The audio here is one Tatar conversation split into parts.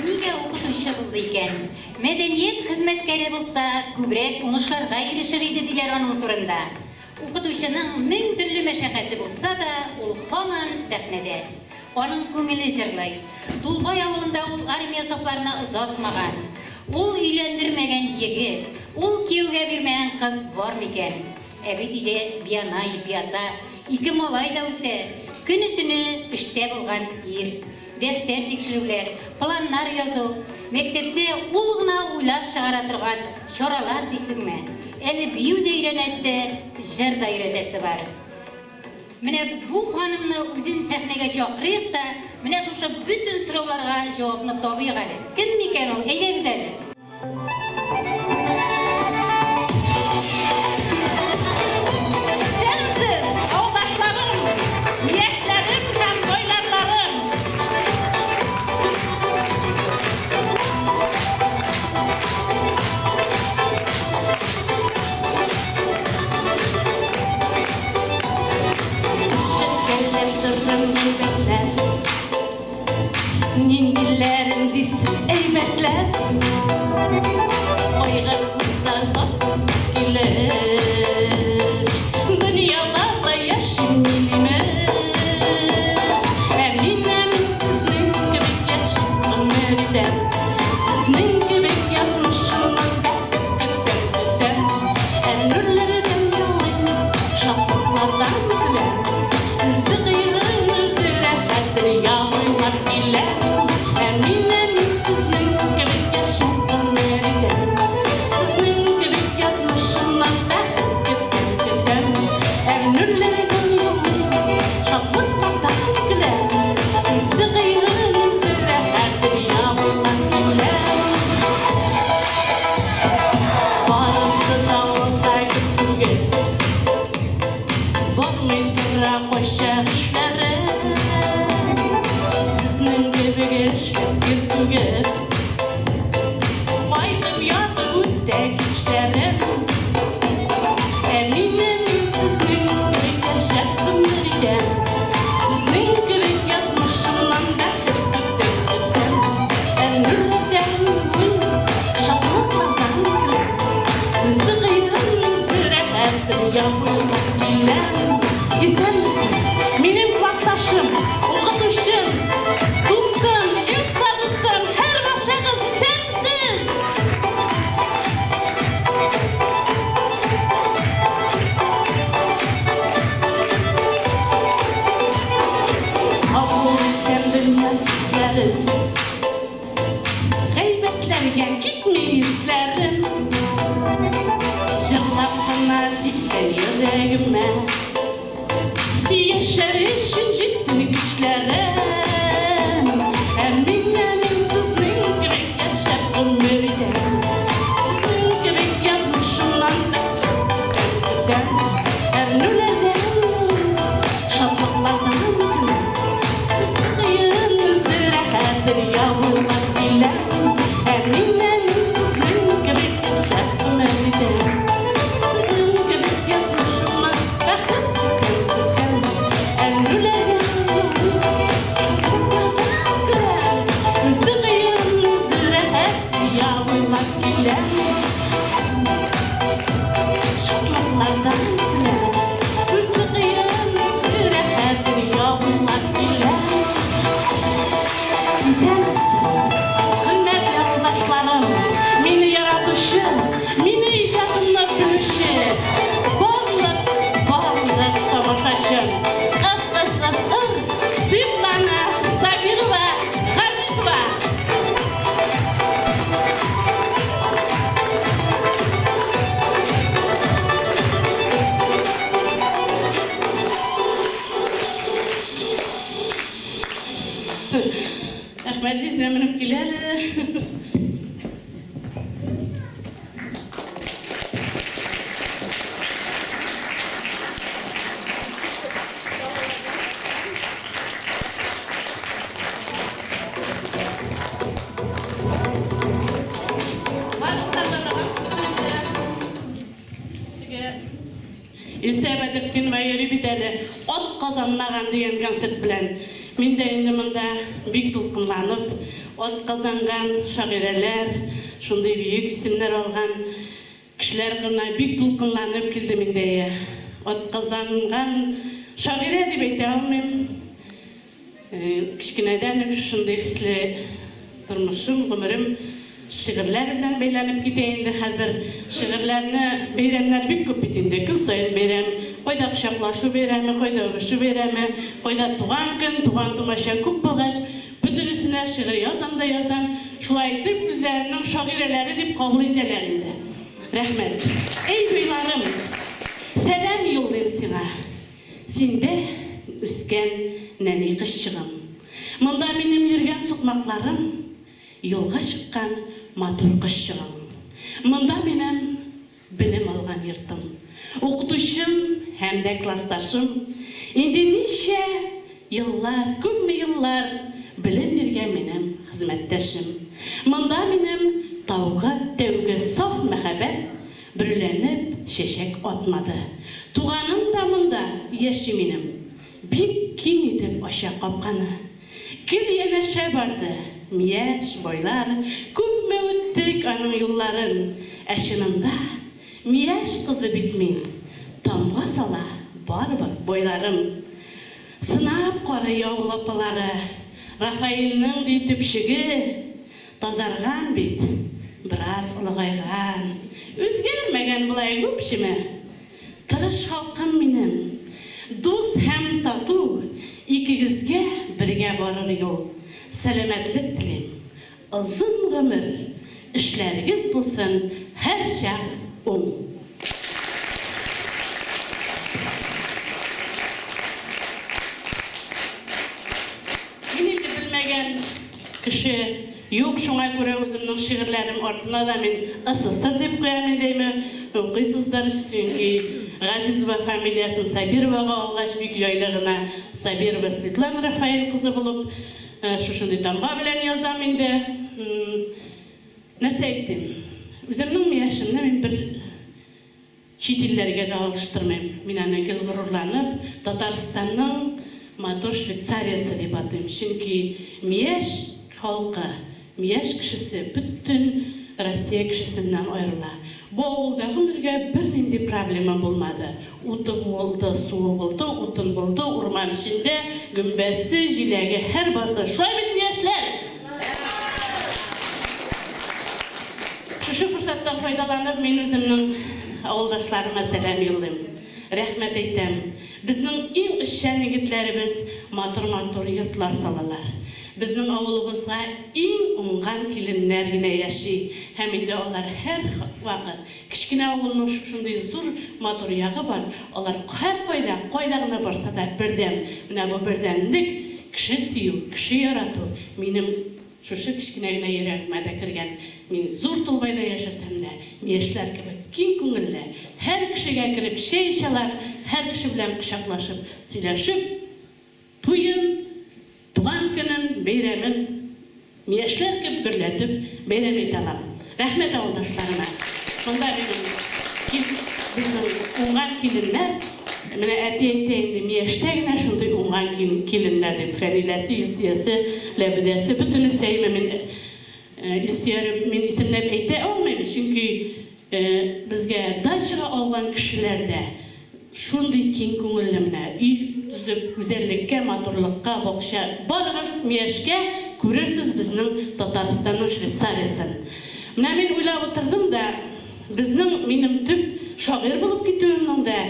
Нигә укытучы булды икән? Мәдәният хезмәткәре булса, күбрәк уңышларга ирешер иде, диләр аның турында. Укытучының мең төрле мәшәкате булса да, ул һаман сәхнәдә. Аның күңеле җырлый. Тулбай авылында ул армия сафларына озатмаган, ул өйләндермәгән егет, ул кияүгә бирмәгән кыз бар микән? Ә бит өйдә бианай, биата, ике малай да үсә. Көне-төне эштә булган ир. Дәфтәр тикшерүләр, планнар язу, мәктәптә ул гына уйлап чыгара торган чаралар дисеңме? Әле бию дә өйрәнәсе, җыр да өйрәтәсе бар. Менә бу ханымны үзен сәхнәгә чакырыйк та, менә шушы бөтен сорауларга җавапны табыйк әле. Кем микән ул? Әйдәгез әле. Исәнмесез, авылдашларым, яшьләрем һәм байларларым! Ишеткәләп тордым әйбәтләр. Ниндиләрен дисез әйбәтләр? Кайгырсызлар барсыз килеш. Дөньяларда яшим мин имеш. Ә мин, ә мин сезнең кебек яшим, гомер итәм. Сезнең кебек язмышымнан бәхет көтәм, көтәм. Әрнүләрдән елыйм, шатлыклардан көләм. Үзе кыен, үзе рәхәт дөнья буйлап киләм. Ә мин, ә мин сезнең кебек яшәп гомер итәм. Сезнең кебек язмышымнан бәхет көтәм, көтәм. Әрнүләрдән елыйм, шатлыклардан көләм. Үзе кыен, үзе рәхәт дөнья буйлап киләм. Барысы да алда күп түгел. Бармый тора кайчак эшләрем. Сезнең кебек эшләп йөр түгел. Кайтып ятып үтә кичләрем. Ә мин, ә мин сезнең кебек яшәп гомер итәм. Сезнең кебек язмышымнан бәхет көтәм, көтәм. Әрнүләрдән елыйм, шатлыклардан көләм. Үзе кыен, үзе рәхәт дөнья буйлап киләм. Исәнмесез, минем классташым, укытучым, дустым, инста дустым, һәрбарчагыз исәнмесез! Кабул иткән дөнья төсләрен. Гайбәтләргә китми исләрем. Җырлап кына типкән йөрәгемә. Яшәр өчен җитсен көчләрем. Ә мин, ә мин сезнең кебек яшәп гомер итәм. Сезнең кебек язмышымнан бәхет көтәм, көтәм. Әрнүләрдән елыйм, шатлыклардан көләм. Кыен үзе рәхәт дөнья буйлап киләм. Ә мин, ә мин сезнең кебек яшәп гомер итәм. Сезнең кебек язмышымнан бәхет көтәм, көтәм. Әрнүләрдән елыйм, шатлыклардан көләм. Үзе кыен, үзе рәхәт дөнья буйлап киләм. Шатлыклардан көләм. Үзе кыен, үзе рәхәт дөнья буйлап киләм. Исәнмесез, хөрмәтле авылдашларым, мине яратучы, мине иҗатымны белүче барлык, барлык тамашачым. СССР Светлана Сабирова Газизова. Рәхмәт, җизнә менеп килә әле. Илсә Бәдертдинова йөри бит әле Ат казанмаган дигән концерт белән. Мин дә инде монда бик дулкынланып, Атказанган шагыйрәләр, шундый бөек исемнәр алган кешеләр кырына бик дулкынланып килдем инде. Атказанган шагыйрә дип әйтә алмыйм. Кечкенәдән үк шушындый хисле тормышым, гомерем шигырьләр белән бәйләнеп китә инде хәзер. Шигырьләрне, бәйрәмнәр бик күп бит инде, көн саен бәйрәм. Кайда кочаклашу бәйрәме, кайда үбешү бәйрәме, кайда туган көн, туган-тумача күп булгач, бөтенесенә шигырь язам да язам. Шулай итеп, үзләренең шагыйрәләре дип кабул итәләр инде. Рәхмәт. Әй, буйларым, сәлам юллыйм сиңа. Синдә үскән нәни кызчыгым. Монда минем йөргән сукмакларым, Юлга чыккан матур кошчыгым. Монда минем белем алган йортым. Укытучым һәм дә классташым. Инде ничә еллар, күпме еллар белем биргән минем хезмәттәшем. Монда минем таугы, тәүге саф мәхәббәт бөреләнеп чәчәк атмады. Туганым да монда яши минем. Бик киң итеп ача капканы. Гел янәшә барды. Мияш, байлар, күпме үттек аның юлларын. Ә чынында, Мияш кызы бит мин. Тамга сала барыбер байларым. Сынап карый авыл апалары. Рафаэльнең, ди, төпчеге тазарган бит, бераз олыгайган. Үзгәрмәгән болай гүпчеме? Тырыш халкым минем, дус һәм тату, Икегезгә бергә барыр юл. Сәламәтлек телим, озын гомер, Эшләрегез булсын һәрчак уң. Мин инде белмәгән кеше юк, шуңа күрә үземнең шигырьләрем артына да мин СССР дип куям инде, әйме, укыйсыздыр, чөнки Газизова фамилиясен Сабировага алгач, бик җайлы гына Сабирова Светлана Рафаэль кызы булып, шушындый тамга белән язам инде. Нәрсә әйтим, үземнең яшемне мин бер Чит илләргә дә алыштырмыйм. Мин аны гел горурланып, Татарстанның матур Швейцариясе дип атыйм. Чөнки Мияш халкы, Мияш кешесе бөтен Россия кешесеннән аерыла. Бу авылда гомергә бернинди проблема булмады. Уты булды, суы булды, утын булды, урман эчендә, гөмбәсе, җиләге һәр базда. Шулай бит, мияшләр? Шушы форсаттан файдаланып, мин үземнең авылдашларыма сәлам юллыйм. Рәхмәт әйтәм. Безнең иң эшчән егетләребез матур-матур йортлар салалар. Безнең авылыбызга иң уңган киленнәр генә яши һәм инде алар һәрвакыт, кечкенә авылның шушындый зур матур ягы бар, алар һәркайда, кайда гына барса да бердәм. Менә бу бердәмлек, кеше сөю, кеше ярату минем Шушы кечкенә генә йөрәгемә дә кергән. Мин Зур Тулбайда яшәсәм дә, яшьләр кебек киң күңелле, һәр кешегә кереп чәй эчә алам, һәр кеше белән кочаклашып сөйләшеп, туен, туган көнен, бәйрәмен яшьләр кебек гөрләтеп бәйрәм итә алам. Рәхмәт авылдашларыма. Монда минем кил, безнең уңган киленнәр, менә әти әйтә инде, Мияштә генә шундый уңган киленнәр дип, Фәниләсе, Илсөясе, Ләбидәсе, бөтенесе, әйме, мин Илсөяре мин исемләп әйтә алмыйм, чөнки безгә дачага алган кешеләр дә шундый киң күңелле менә, өй төзеп, гүзәллеккә, матурлыкка, бакча, барыгыз Мияшкә, күрерсез безнең Татарстанның Швейцариясен. Менә мин уйлап утырдым да, безнең, минем төп шагыйрь булып китүемнең дә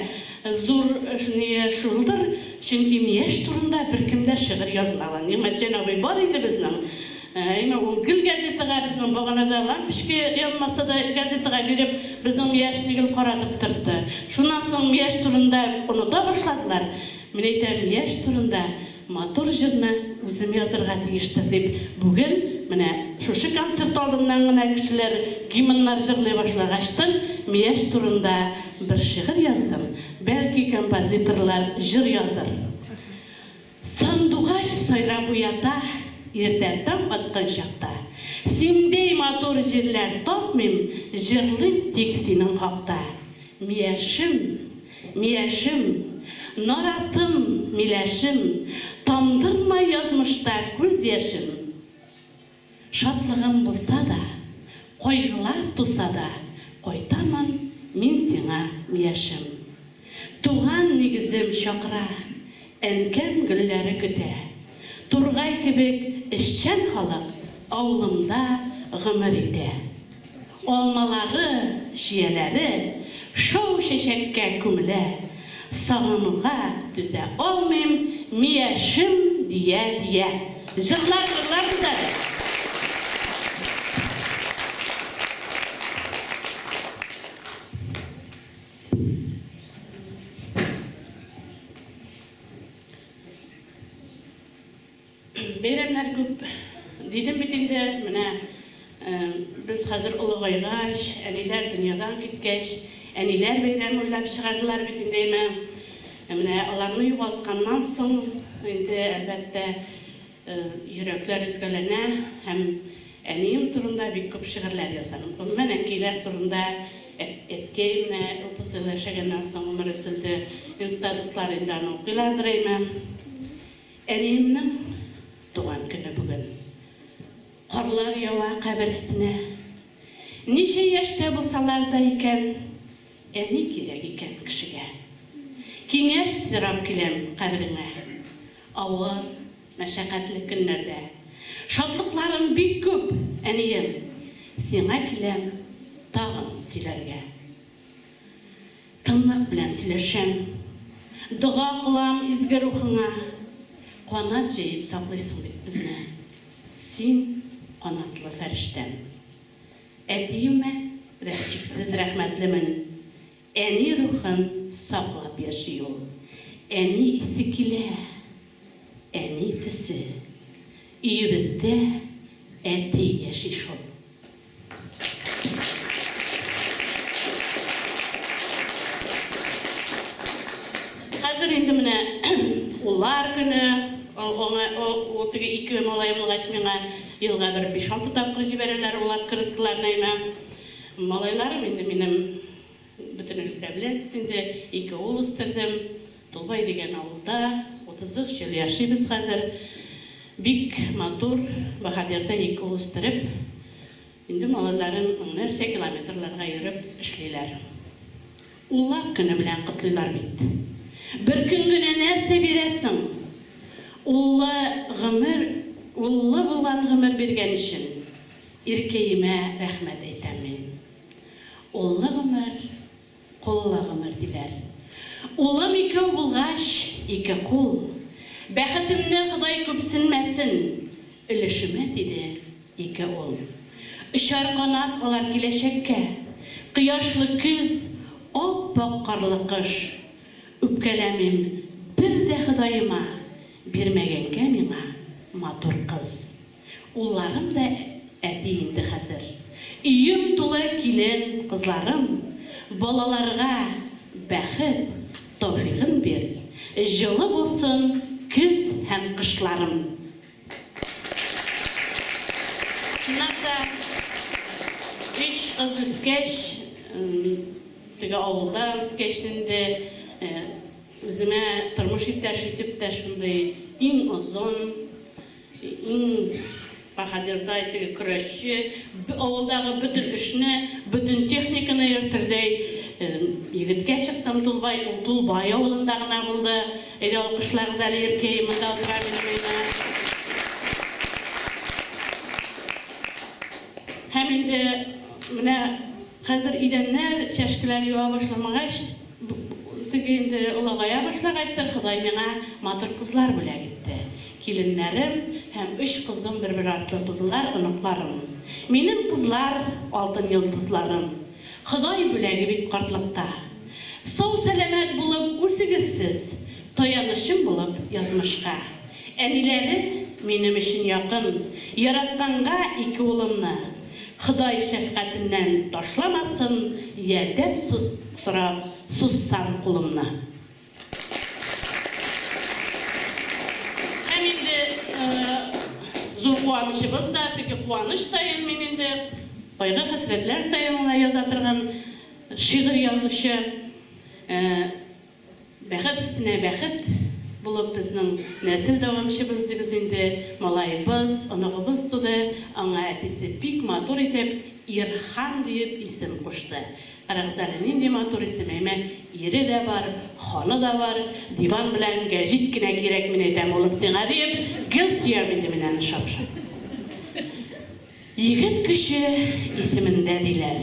зур ние шулдыр, чөнки Мияш турында беркем дә шигырь язмаган. Нигъмәтҗан абый бар иде безнең, Әйме, ул гел газетага, безнең баганада лампочка янмаса да газетага биреп, безнең Мияшне гел каратып торды. Шуннан соң Мияш турында оныта башладылар. Мин әйтәм, Мияш турында матур җырны үзем язырга тиештер дип, бүген менә шушы концерт алдыннан гына кешеләр гимннар җырлый башлагачтын, Мияш турында бер шигырь яздым, бәлки композиторлар җыр языр. Сандугач сайрап уята Иртә таң аткан чакта. Синдәй матур җирләр тапмыйм, Җырлыйм тик синең хакта. Миәшем, миәшем, наратым, миләшем, Тамдырма язмышта күз яшем. Шатлыгым булса да, кайгылар туса да, Кайтамын мин сиңа, Мияшем. Туган нигезем чакыра, Әнкәм гөлләре көтә. Тургай кебек эшчән халык Авылымда гомер итә. Алмалары, чияләре Шау чәчәккә күмелә. Сагынуга түзә алмыйм, Мияшем дия-дия. Җырлар җырларбыз әле. Бәйрәмнәр күп, дидем бит инде. Менә без хәзер олыгайгач, әниләр дөньядан киткәч, әниләр бәйрәме уйлап чыгардылар бит инде, әйме. Менә аларны югалтканнан соң инде, әлбәттә, йөрәкләр өзгәләнә һәм әнием турында бик күп шигырьләр язам. Гомумән, әнкәйләр турында әткәй менә 30 ел яшәгәннән соң гомер өзелде. Инста дуслар инде аны укыйлардыр, әйме. Әниемнең туган көне бүген. Карлар ява кабер өстенә. Ничә яшьтә булсалар да икән, әни кирәк икән кешегә. Киңәш сорап киләм кабереңә. Авыр, мәшәкатьле көннәрдә. Шатлыкларым бик күп, әнием. Сиңа киләм тагын сөйләргә. Тынлык белән сөйләшәм. Дога кылам изге рухыңа. Канат җәеп саклыйсың бит безне. Син, канатлы фәрештәм. Әтиемә дә чиксез рәхмәтлемен. Әни рухын саклап яши ул. Әни исе килә. Әни төсе. Өебездә әти яши шул. Хәзер инде менә уллар көне, аңа ул теге ике малай булгач миңа елга бер биш-алты тапкыр җибәрәләр ул открыткаларны әйме. Малайларым инде минем бөтенегез дә беләсез инде, ике ул үстердем. Тулбай дигән авылда 33 ел яшибез хәзер. Бик матур, баһадирдай ике ул үстереп, инде малайларым меңнәрчә километрларга йөреп эшлиләр. Уллар көне белән котлыйлар бит. Бер көн генә нәрсә бирә соң? Уллы гомер, уллы булган гомер биргән өчен иркәемә рәхмәт әйтәм мин. Уллы гомер, Куллы гомер диләр. Улым икәү булгач, ике кул. Бәхетемне Ходай күпсенмәсен, өлешемә тиде ике ул. Очар канат алар киләчәккә. Кояшлы көз, ап-ак карлы кыш. Үпкәләмим бер дә Ходаема, бирмәгәнгә миңа матур кыз. Улларым да әти инде хәзер. Өем тулы килен, кызларым. Балаларга бәхет, тәүфигын бир. Җылы булсын көз һәм кышларым. Чынлап та, өч кыз үскәч, теге авылда үскәч инде, үземә тормыш иптәше итеп тә шундый иң озын, Иң баһадирдай теге көрәшче, авылдагы бөтен эшне, бөтен техниканы йөртердәй егеткә чыктым. Тулбай, ул Тулбай авылында гына булды. Әйдә, алкышлагыз әле, Иркәй, монда утыра минем өемә. Һәм инде менә хәзер идәннәр, чәшкеләр юа башламагач, теге инде олыгая башлагачтыр, Ходай миңа матур кызлар бүләк итте. Киленнәрем һәм өч кызым бер-бер артлы тудылар, оныкларым. Минем кызлар, алтын йолдызларым. Ходай бүләге бит картлыкта. Сау-сәламәт булып үсегез сез, таянычым булып язмышка. Әниләре минем өчен якын, яратканга ике улымны. Ходай шәфкатеннән ташламасын, ярдәм сорап сузсам кулымны. Һәм инде зур куанычыбыз да, теге куаныч саен мин инде кайгы-хәсрәтләр саен гына яза торган шигырь язучы. Бәхет өстенә бәхет. булып безнең нәсел дәвамчыбыз дибез инде, малаебыз, оныгыбыз туды, аңа әтисе бик матур итеп Ирхан диеп исем кушты. Карагыз әле, нинди матур исем, әйме, ире дә бар, ханы да бар, диван белән гәҗит кенә кирәк, мин әйтәм, улым сиңа диеп, гел сөям инде мин аны шап-шап. Егет көче исемендә диләр.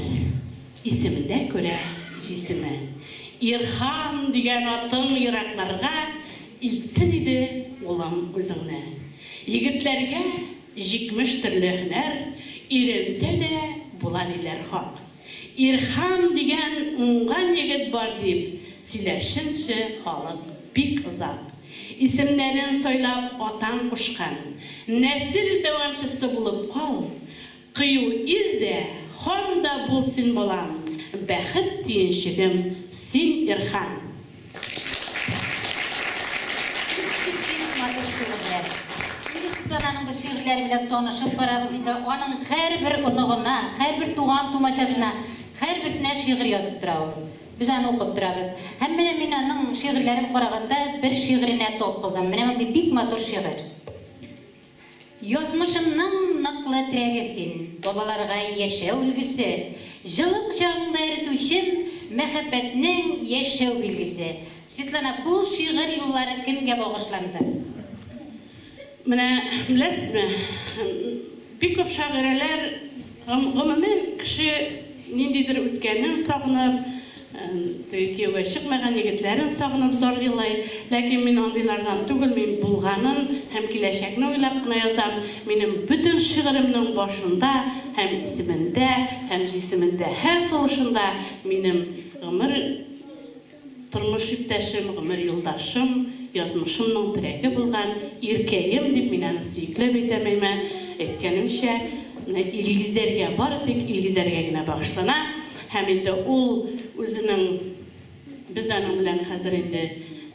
Исемендә күрә җисеме. Ирхан дигән атың еракларга Илтсен иде, улым, үзеңне. Егетләргә җикмеш төрле һөнәр Өйрәнсә дә була диләр хак. Ирхан дигән уңган егет бар дип Сөйләшенче халык бик озак. Исемнәрен сайлап атаң кушкан. Нәсел дәвамчысы булып кал. Кыю ир дә, хан да бул син, балам, Бәхет төенчегем син, Ирхан! Искиткеч матур шигырьләр. Инде Светлананың без шигырьләре белән танышып барабыз инде. Аның һәрбер оныгына, һәрбер туган-тумачасына, һәрберсенә шигырь язып тора ул. Без аны укып торабыз. Һәм менә мин аның шигырьләрен караганда бер шигыренә тап булдым. Менә мондый бик матур шигырь. Язмышымның ныклы терәге син, балаларга яшәү өлгесе, җылы кочагыңда эретүчем, мәхәббәтнең яшәү билгесе. Светлана, бу шигырь юллары кемгә багышланды? Менә, беләсезме, бик күп шагыйрәләр, гомумән, кеше ниндидер үткәнен сагынып, теге кияүгә чыкмаган егетләрен сагынып зар елый. Ләкин мин андыйлардан түгел, мин булганын һәм киләчәкне уйлап кына язам. Минем бөтен шигыремнең башында һәм исемендә, һәм җисемендә, һәр сулышында минем гомер Тормыш иптәшем, гомер юлдашым, язмышымның терәге булган иркәем, дип мин аны сөекләп әйтәм, әмма, әйткәнемчә, менә Илгизәргә, бары тик Илгизәргә генә багышлана. Һәм инде ул үзенең, без аның белән хәзер инде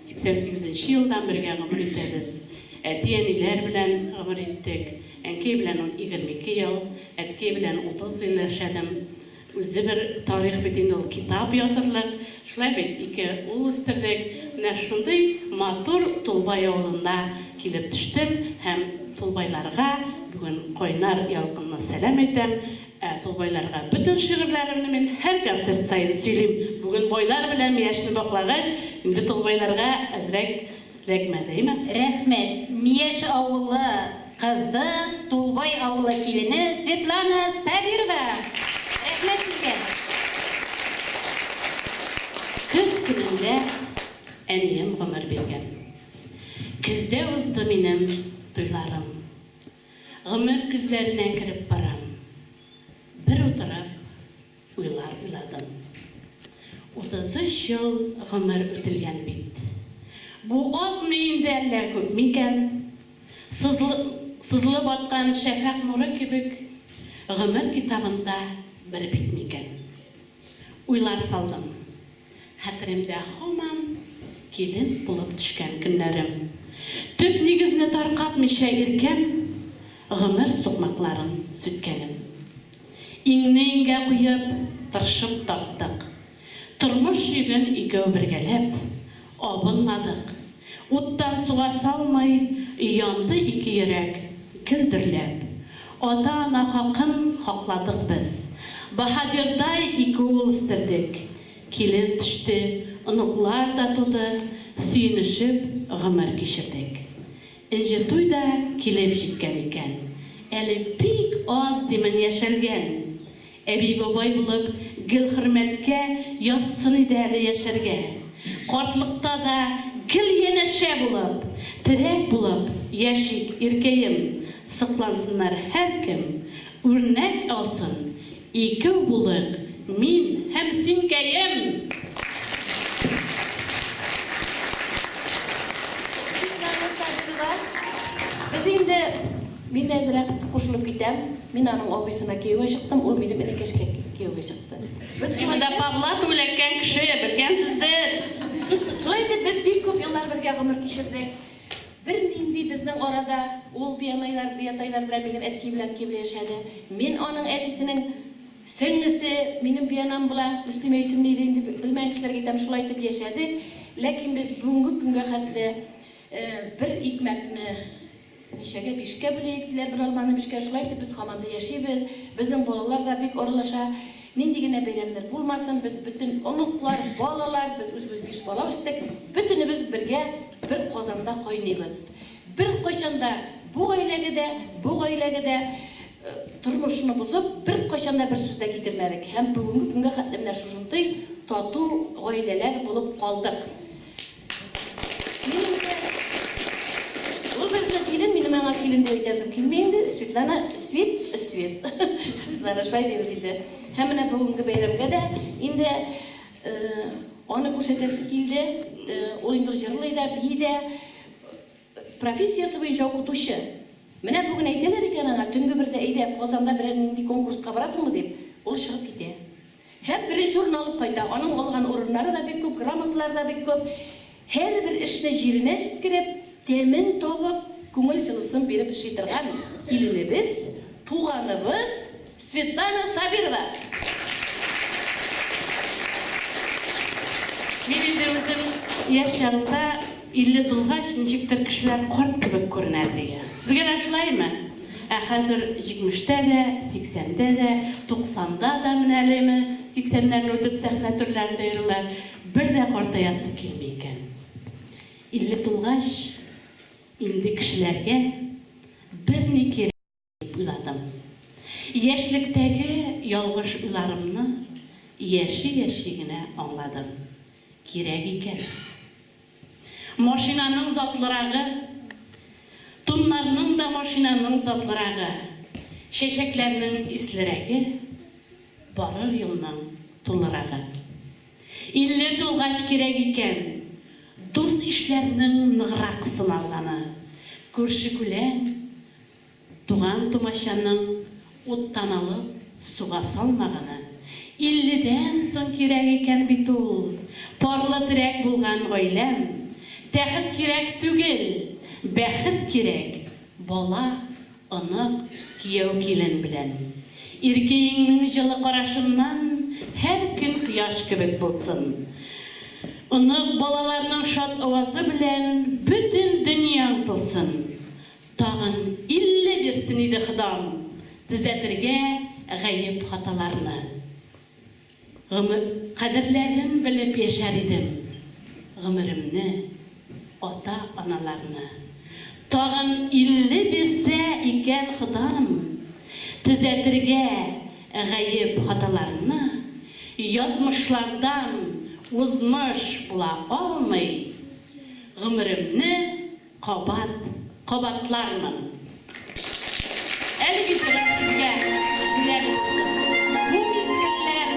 88 нче елдан бергә гомер итәбез. Әти-әниләр белән гомер иттек. Әнкәй белән ун 22 ел, әткәй белән 30 ел яшәдем. Үзе бер тарих бит инде ул, китап язырлык. Шулай бит, ике ул үстердек. Менә шундый матур Тулбай авылына килеп төштем һәм тулбайларга бүген кайнар ялкынлы сәлам әйтәм. Ә тулбайларга бөтен шигырьләремне мин һәр концерт саен сөйлим. Бүген байлар белән Мияшне баклагач, инде тулбайларга әзрәк Эләкмәде, әйме? Рәхмәт. Мияш авылы кызы, Тулбай авылы килене Светлана Сабирова! Рәхмәт сезгә! Көз көнендә әнием гомер биргән. Көздә узды минем туйларым. Гомер көзләренә кереп барам. Бер утырып Уйлар уйладым. 33 ел гомер үтелгән бит. Бу азмы инде, әллә күп микән? Сызылып аткан шәфәкъ нуры кебек, гомер китабында бер бит микән? Уйлар салдым. Хәтеремдә һаман килен булып төшкән көннәрем. Төп нигезне таркатмыйча иркәм гомер сукмакларын сүткәнем. Иңне иңгә куеп, тырышып тарттык. Тормыш йөген икәү бергәләп, абынмадык. Уттан суга салмый, янды ике йөрәк, гел дөрләп. Ата-ана хакын хакладык без. Баһадирдай ике ул үстердек. Килен төште, оныклар да туды, сөенешеп гомер кичердек. Энҗе туй да килеп җиткән икән. Әле бик аз димен яшәлгән. Әби-бабай булып гел хөрмәткә язсын иде әле яшәргә. Картлыкта да гел янәшә булып, терәк булып яшик, иркәем. Соклансыннар һәркем, үрнәк алсын, икәү булыйк, мин һәм синкәем! Светлана Сабирова, Без инде, мин дә әзрәк кушылып китәм. Мин аның абыйсына кияүгә чыктым, ул минем энекәшкә кияүгә чыкты. Без шулай Монда итеп. Павла эләккән кеше, белгәнсездер. Шулай итеп, без бик күп еллар бергә гомер кичердек. Бернинди безнең арада, ул бианайлар, биатайлар белән минем әткәй белән әнкәй белән яшәде. Мин аның әтисенең сеңлесе, минем бианам була, Мөслимә исемле иде инде, белмәгән кешеләргә әйтәм, шулай итеп яшәдек. Ләкин без бүгенге көнгә хәтле. Бер икмәкне ничәгә, бишкә бүләек, диләр, бер алманы бишкә. Шулай итеп без һаман да яшибез. Безнең балалар да бик аралаша. Нинди генә бәйрәмнәр булмасын, без бөтен оныклар, балалар, без үзебез биш бала үстек, бөтенебез бергә бер казанда кайныйбыз. Беркайчан да бу гаиләгә дә, бу гаиләгә дә тормышны бозып, беркайчан да бер сүз дә китермәдек. Һәм бүгенге көнгә хәтле менә шушындый тату гаиләләр булып калдык. Мин инде Ул безнең килен, минем аңа килен дип әйтәсем килми инде, Светлана, Свет, Свет. Светлана, шулай дибез инде. Һәм менә бүгенге бәйрәмгә дә инде аны күрсәтәсе килде. Ул инде җырлый да, бии дә. Профессиясе буенча укытучы. Менә бүген әйтәләр икән аңа, төнге бердә, әйдә, Казанда берәр нинди конкурска барасыңмы дип, ул чыгып китә. Һәм беренче урын алып кайта. Аның алган урыннары да бик күп, грамоталары да бик күп. Һәрбер эшне җиренә җиткереп, тәмен табып, күңел җылысын биреп эшли торган киленебез, туганыбыз Светлана Сабирова! Мин инде үзем яшь чагымда, 50 тулгач, ничектер кешеләр карт кебек күренә, дигән. Сезгә дә шулаймы? Ә хәзер җитмештә дә, сиксәндә дә, туксанда да менә әлеме, сиксәннәрне үтеп сәхнә түрләрендә йөрүләр, бер дә картаясы килми икән. 50 тулгач, инде кешеләргә берни кирәкми дип уйладым. Яшьлектәге ялгыш уйларымны яши-яши генә аңладым. Кирәк икән. Машинаның затлырагы, Туннарның да машинаның затлырагы, Чәчәкләрнең ислерәге, Барыр юлның тулырагы. 50 тулгач кирәк икән, Дус-ишләрнең ныграк сыналганы, Күрше-күлән, Туган-тумачаның уттан алып суга салмаганы илледән соң кирәк икән бит ул. Парлы терәк булган гаиләм. Тәхет кирәк түгел, бәхет кирәк, бала, онык, кияү-килен белән. Иркәеңнең җылы карашыннан һәр көн кояш кебек булсын. Онык, балаларның шат авазы белән бөтен дөньяң тулсын. Тагын 50 бирсен иде Ходам, Төзәтергә гаеп-хаталарны. Гомер кадерләрен белеп яшәр идем, Гомеремне, ата-аналарны. Тагын 50 бирсә икән Ходам, Төзәтергә гаеп-хаталарны, Язмышлардан узмыш була алмый, Гомеремне Кабат кабатлармын. Әлеге җырым сезгә бүләк булсын. Бу мизгелләр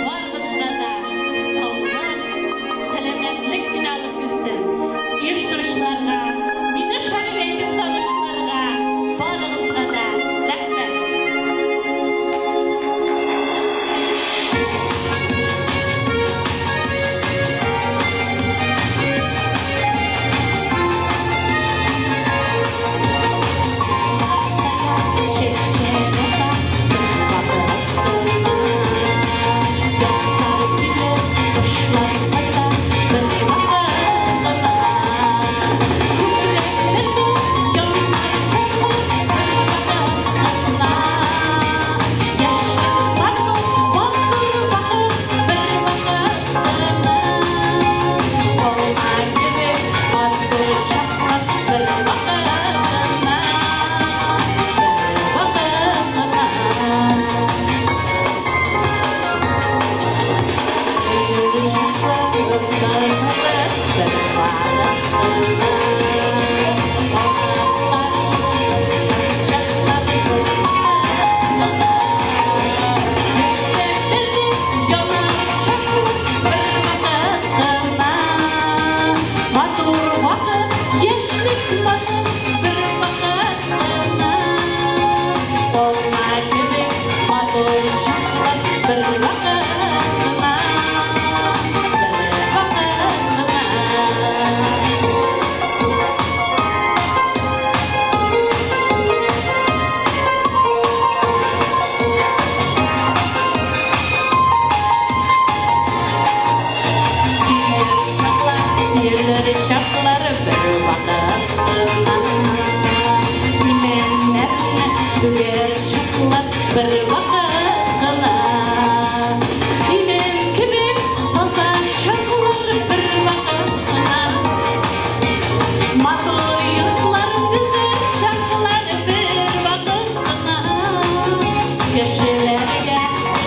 барыбызга да саулык, сәламәтлек кенә алып килсен. Оештыручыларга, мине шагыйрә итеп танучыларга, барыгызга да рәхмәт. Чәчәк ата.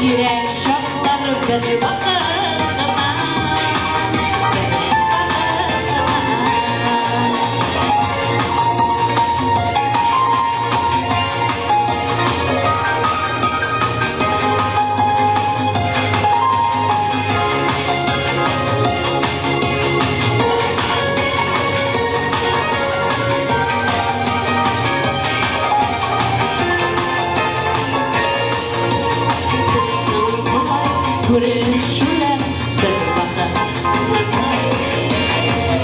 Кирәк чаклар бер вакыт кына, бер вакыт кына. Безнең болай күрешүләр бер вакыт кына.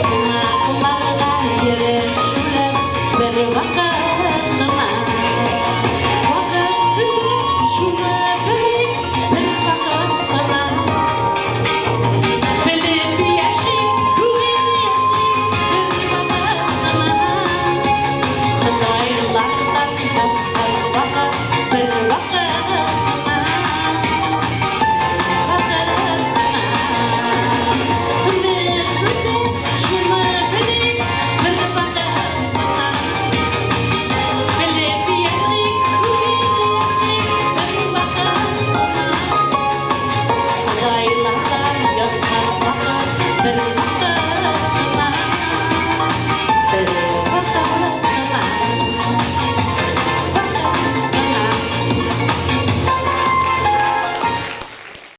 Кунакларга йөрешүләр бер вакыт кына. Вакыт үтә, шуны белик, бер вакыт кына. Белеп яшик, бүген яшик, бер вакыт кына. Ходайлардан язган вакыт бер вакыт кына. Бер вакыт кына. Гомер үтә, шуны белик, бер вакыт кына. Белеп яшик, бүген яшик, бер вакыт кына. Ходайлардан язган вакыт бер вакыт.